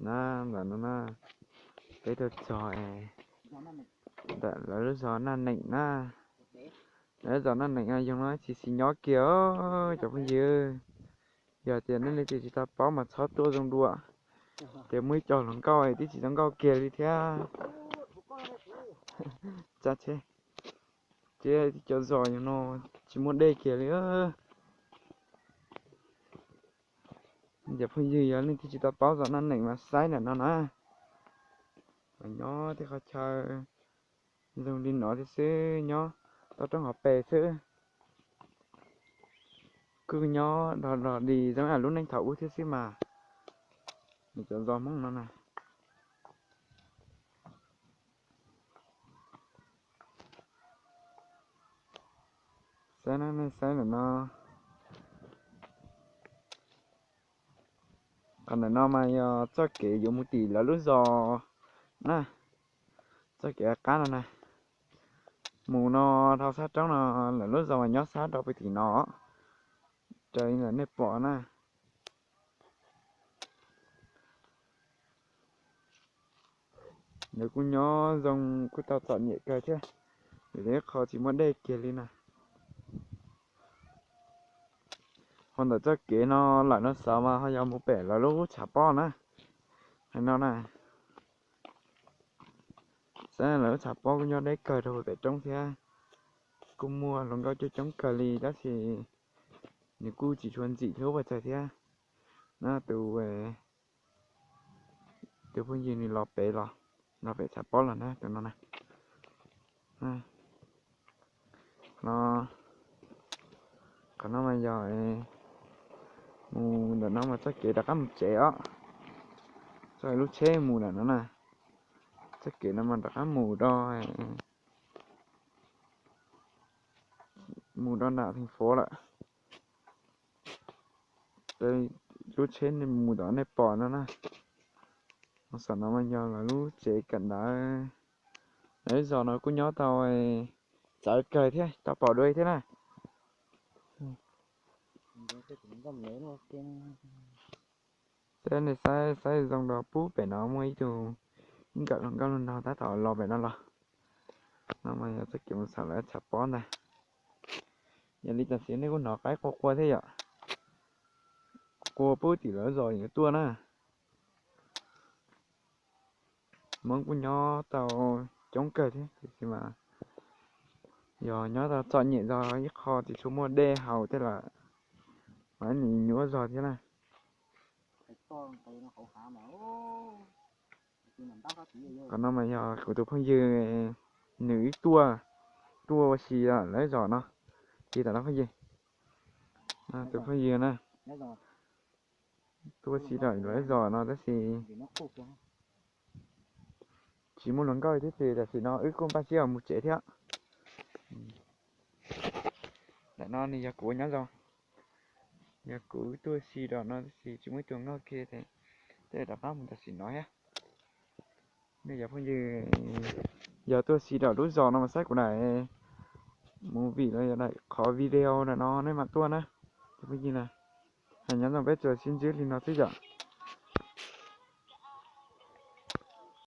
Na, ntawm no na, peb tuaj txog ntawm lawv lub zos Naj Neem na. Lawv lub zos Naj Neem yog no tsis xis nyob kiag cov phooj ywg. Yog tias nej leej twg tsis tau paub mas txhob tuaj zoo dua, tias muaj ib co hluas nkauj twb tsis tau nkauj kiag li thiab. Tsa tsheb, ces cov zos yog no tsis muaj dej kiag li. Cov phooj ywg yog leej twg tsis tau paub zos Naj Neem mas saib ntawm no na. Nyob tej qhov chaw zoo li no thiab xwb, nyob toj roob hauv pes xwb. Kuj nyob dog dog dig zoo li lub neej thaum ub thiab xwb mas. Nws cov zos Hmoob no na. Saib na, nej saib ntawm no. Qhov ntawm no mas yog txoj kev yuav mus tim lawv lub zos na. Txoj kev qab no na, mus no dhau sab roob no, lawv lub zos mas nyob sab rau pem tim no, raws li ntawm nej pom na. Lawv kuj nyob zoo, kuj tau txom nyem kawg thiab, vim lawv ib qho tsis muaj dej kiag li na. Ho ntawm txoj kev no lawm no xav mas ho yog mus pem lawv lub tshav pob na. Hais no na, saib lawv lub tshav pob kuj nyob deb kawg rau pem roob thiab. Kuj muaj hluas nkauj coob coob kawg li tab sis nws kuj tsis tshua ntxim hlub ua txaig thiab. Na tus, tus phooj ywg nws los pem los, los pem tshav pob los na, tus no na. No, qhov no mas yog mus ntawm no mas txoj kev rov qab mus tsev os. Txoj lub tsheb mus ntawm no na, txoj kev no mas rov qab mus rau, mus rau nram theej fov lawm. Lub tsheb mus tom nej pom no na. Saum no mas yog lawv lub tsev kawm ntawv. Lawv zos no kuj nyob tau txawv kawg thiab, tau pom dua thiab na. Saib, nej saib, saib zoo rau pub pem no muaj ib tug, ib nkawm hluas nkauj hluas nraug tab tom los pem no los. No mas yog txoj kev mus saum lawv tshav pob ntag. Yog li tam sim nej kuj hnov qaib qua qua thiab yom. Qua pub tim lawv zos yuav tuaj na. Hmoob kuj nyob tau coob kawg thiab tiam sis mas yog nyob tau txom nyem zog ib qho tsis tshua muaj dej haus tej lawm, mas nws nyuaj zog thiab na. Qhov no mas yog kuv tus phooj ywg, nws wb tuaj, tuaj ua si lawm zos no, ci tom no phooj ywg, tus phooj ywg na, tuaj ua si lawm zos no tab sis tsis muaj hluas nkauj thiab ces tam sim no wb kuj npaj siab mus tsev thiab. Ntawm no nws yog kuv nyob zoo, yog kuv tuaj ua si lawm no tab sis tsis muaj ib tug nkauj kiag ces tej rov qab mus tam sim no thiab. Nej cov phooj ywg yog tuaj ua si lawm lub zos no mas saib kuv daim movie los yog daim qhov video ntawm no nej mam tuaj na. Cov phooj ywg na, hais nyob zoo peb tsuas sib ntsib li no xwb yom.